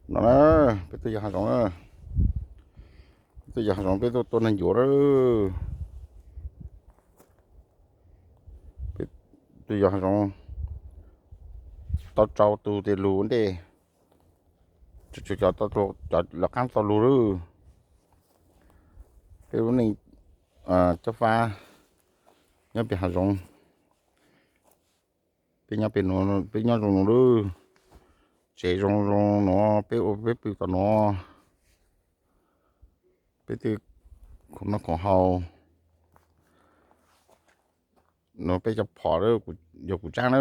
No na, peb tuaj yos hav zoov na. Peb tuaj yos hav zoov, peb tuaj tua neeg ncuav lawm. Peb tuaj yos hav zoov, tau rau tus tes lus ua ntej, tsuas tshuav cov lawv qab tau lus lawm. Peb lub neej cob fab nyob pem hav zoov. Peb nyob pem no, peb nyob zoo no lawm. Tsev zoo zoo no, peb ua peb pw tom no. Peb tej khoom noj khoom haus no, peb cov phom yog kuv tsab na.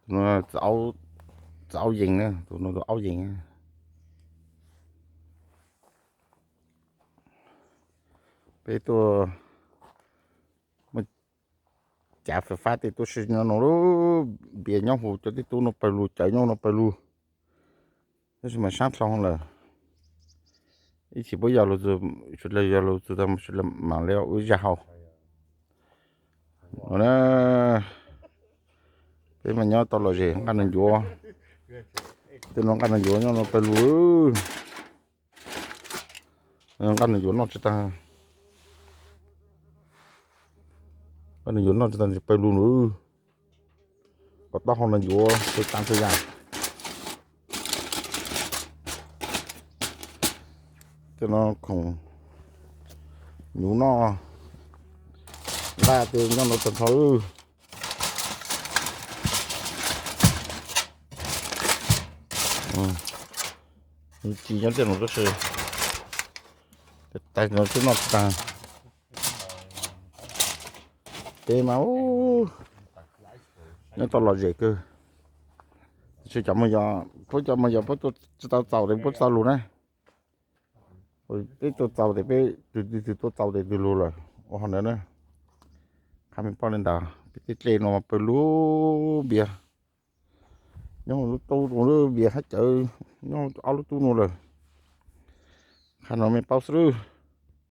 Tus no txiv aub yees na, tus no tus aub yees. Peb tuaj muaj cav fais fab tej tuaj si nyob no lawm. Npias nyob hauv, cov tej tub no pawg lug, cawv nyob no pawg lug. Tab sis mas sab dhau lawm, ib chim puab yog lug txug, sawv dlawg yog lug txug tag sawv dlawg mam li ua ib zag haus. No na, peb mas nyob tau lom zem nqaj neeg ncuav. Tej no nqaj neeg ncuav nyob no pawg lug. Nqaj neeg ncuav noj tsis tag, nqaj neeg ncuav noj tsis tag, pawg lug lawm. Kom taub hau neeg ncuav pawg tag tag yam. Tej no khoom nyuv noj, nqaj tej nyob no tag nrho lawm. Tsis nyob tej no tab sis tais no twb noj tsis tag. Peb mas nyob tau lom zem kawg. Tab sis cov, puab cov mas yog puab tuaj tsis tau txaus tes puab tsis tau lug na. Peb tuaj txaus tes peb, tug twg tuaj txaus tes tug lug lawm ua hov ntawd na. Qha me poj le ntawd, peb tej dlej no mas pawg lug npias. Nyob lub tub no lub npias hab cawv, nyob ob lub tub no lawm. Qha no me paub xwb lawm.